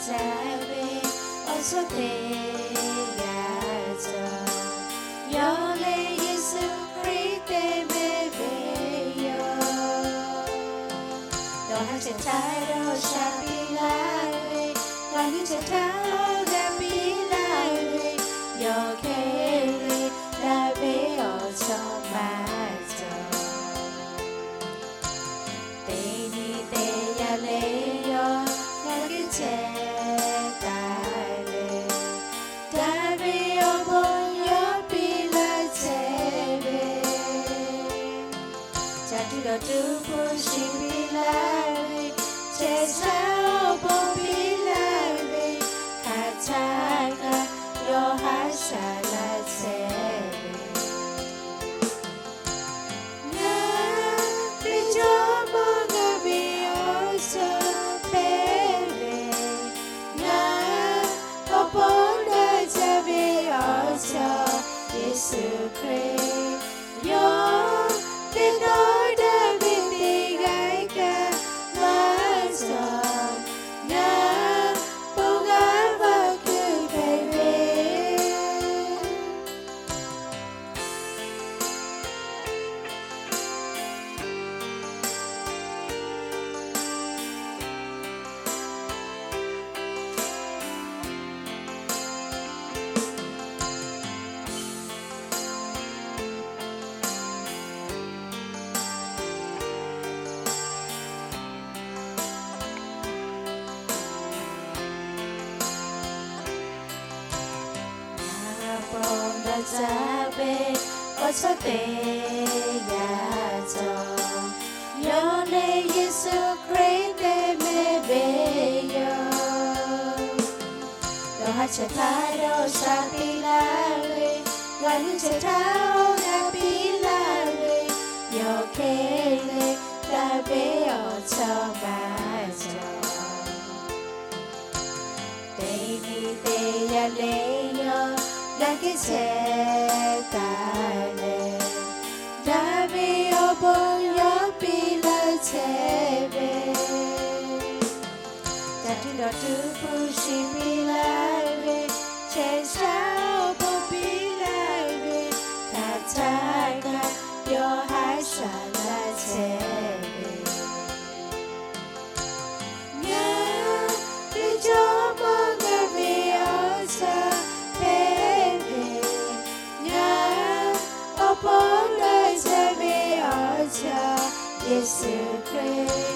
Caˇ ve awˬ chawˇ teˇ g'aˇ cawˬ, yawˇ lehˬ Yeˍsuˆ Hkriꞈ te mehˍ ve yoˬ. Dawˬ haˉ chehˇ htaˇ dawˇ sha piˇ laˇ ve, g'a nyi chehˇ htaˇ g'a piˇ laˇ ve, yawˇ hk'e le daꞈ ve awˬ chawˇ maˇ cawˬ. Teˇ nyi teˇ yanˇ le yawˇ g'a geh chehˇ taˍ leh, daꞈ ve awˬ bon yawˇ piˇ laˇ chehˇ ve, caˇ tuˬ dawˬ tuˬ hpu shiˍ piˇ laˇ ve, chehˇ sha awˬ bon piˇ laˇ ve, hk'aˬ htaˇ kaꞈ yawˇ haˉ shaˍ laˇ chehˇ ve. Ngaˬ ve Jawˇmawˇ, ngaˬ ve awˬ suhˍ hpehꞈ ve, ngaˬ awˬ pon daꞈ jaˇ ve awˬ suhˍ Yeˍsuˆ Hkriꞈ, yawˇ te dawˇ daꞈ ve teˇ g'aˇ kaꞈ maˇ cawˬ. Ngaˬ bon g'a vaˇ kuiˬ hpehꞈ ve. Ngaˬ pon daꞈ jaˇ ve awˬ chawˇ teˇ g'aˇ cawˬ, yawˇ lehˬ Yeˍsuˆ Hkriꞈ te mehˍ ve yoˬ. Dawˬ haˉ chehˇ htaˇ dawˇ sha piˇ laˇ ve, g'a nyi chehˇ htaˇ g'a piˇ laˇ ve, yawˇ hk'e le daꞈ ve awˬ chawˇ maˇ cawˬ. Teˇ nyi teˇ yanˇ le yawˇ g'a geh chehˇ taˍ leh, daꞈ ve awˬ bon yawˇ piˇ laˇ chehˇ ve, caˇ tuˬ dawˬ tuˬ hpu shiˍ piˇ laˇ ve, chehˇ sha awˬ bon piˇ laˇ ve, hk'aˬ htaˇ kaꞈ yawˇ haˉ shaˍ laˇ chehˇ ve. Ngaˬ ve Jawˇmawˇ, ngaˬ ve awˬ suhˍ hpehꞈ ve, ngaˬ awˬ pon daꞈ jaˇ ve awˬ suhˍ Yeˍsuˆ Hkriꞈ,